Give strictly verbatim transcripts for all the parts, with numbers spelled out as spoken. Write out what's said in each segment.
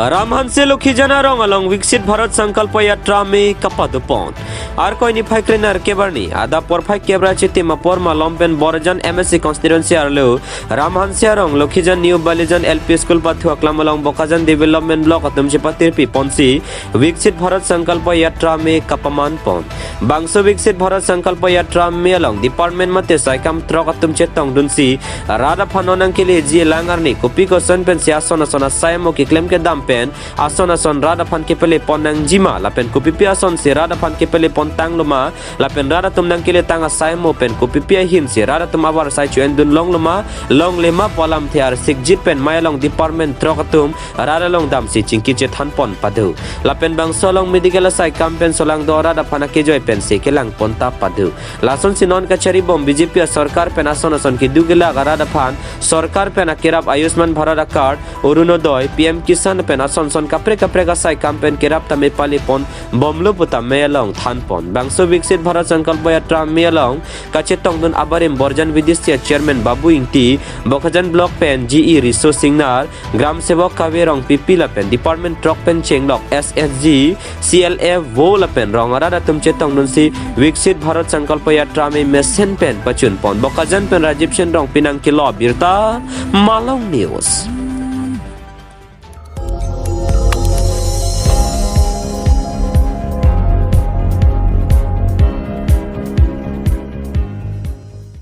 Ram Hanse Lokhijan arong along Viksit Bharat Sankalpa Yatra Amei kapadopon. Arkoi niphai krenerkep arni adap porphai kep ra chitim apor malom pen Borjan M A C constituency arlo Ram Hanse arong Lokhijan New Balijan L P School pathu aklam along Bokajan Development Block atum chepatirpi ponsi Viksit Bharat Sankalpa Yatra Amei kapaman pon. Bangso Viksit Bharat Sankalpa Yatra Amei along department mate saikam throk atum chetongdunsi rat aphan non nangkeleji lang arni kopi koson pensi ason ason asai amo keklem kedam pen ason ason rat aphan kepele pon nangjima lapen kopipi asonsi rat aphan kepele pon tanglo ma lapen rat atum nangkeletang asai amo pen kopipi ahinsi rat atum avarsai cho-endun longlo ma longle ma pu alamthe arsikjit pen mei along department throk atum rat along damsi chingki chethan pon pado. Lapen bangso along medical asai kam pen solangdo rat aphan akejoi pensi kelang pon ta pado. Lasonsi non kachari bom B J P asorkar pen ason ason keduk kelak arat aphan sorkar pen akerap Ayushman Bharat acard, Orunodoi, P M Kisan pen ason ason kaprek kaprek asai kam pen kerap tame pali pon bomlo pu ta mei along than pon. Bangso Viksit Bharat Sankalpa Yatra Amei along kachetongdun abarim Borjan V D C Chairman Babu Ingti, Bokajan Block pen G E Riso Singnar, Gram Sevok Kave Rongpipi lapen department throk pen chenglok S S G, C L F, vo lapen rong arat atum chetongdunsi Viksit Bharat Sankalpa Yatra Amei mesen pen pachun pon. Bokajan pen Rajiv Sen Rongpi nangkelo abirta, Malong News.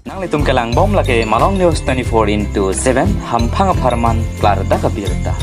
Nanglitum kelang bom lake Malong News twenty-four into seven, hamphang apharman klardak abirta.